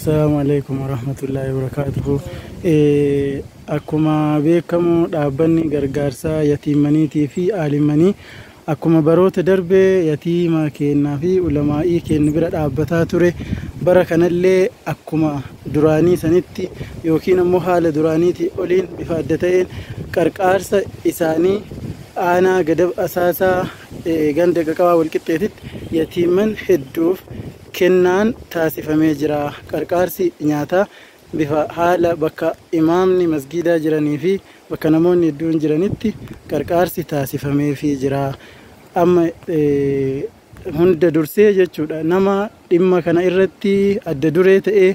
Assalaamu alaikum warahmatullaahi wabarakaatuhu. Akkuma beekamu dhaabbanni gargaarsaa yatiimmaniitii fi aalimmanii akkuma baroota darbee yatiima kennaa fi ulamaa'ii kennu bira dhaabbataa ture, bara kanallee akkuma duraanii sanitti yookiin ammoo haala duraaniitii oliin bifa adda ta'een qarqaarsa isaanii aanaa Gadab Asaasaa ganda Qaqabaa Walqixxeetitti yatiimman hedduuf kennaan taasifamee jira. Qarqaarsi nyaataa bifa haala bakka imaamni masgiidaa jiranii fi bakka namoonni hedduun jiranitti qarqaarsi taasifameefii jira. Amma hunda dursee jechuudha nama dhimma kana irratti adda duree ta'ee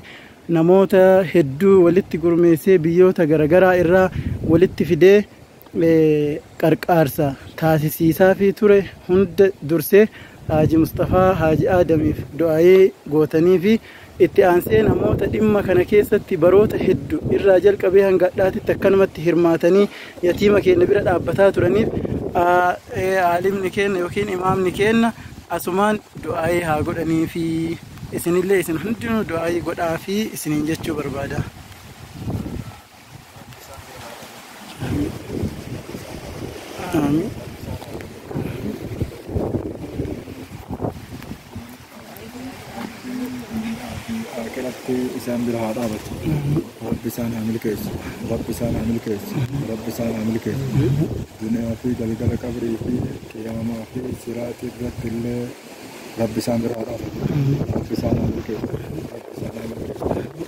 namoota hedduu walitti gurmeessee biyyoota garaagaraa irraa walitti fidee qarqaarsa taasisiisaa fi ture hunda dursee Haaji Mustafaa Haaji Aadamiif du'aayee gootanii fi itti aansee namoota dhimma kana keessatti baroota hedduu irraa jalqabee hanga hadhaatitti akkanumatti hirmaatanii yatiima keenya bira dhaabbataa turaniif aalimni keenya yookiin imaamni keenya asumaan du'aayee haa godhanii fi isinillee isin hundinuu du'aayee godhaa fi isiniin jechuu barbaada. Amiin. Akhiratti isaan bira haa dhaabatu. Rabbi isaan haa milkeessu. Rabbi isaan haa milkeessu. Rabbi isaan haa milkeessu. Duniyaa fi galgala qabrii fi qiyaamaa fi siraatii irratti illee Rabbi isaan bira haa dhaabatu. Rabbi isaan haa milkeessu. Rabbi isaan haa milkeessu.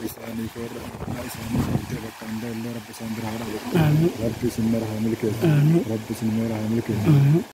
Isaanii fi warra amanaa isaanii guutee bakka hundaa illee Rabbi isaan bira haa dhaabatu. Rabbi isin mara haa milkeessu. Rabbi isin mara haa milkeessu.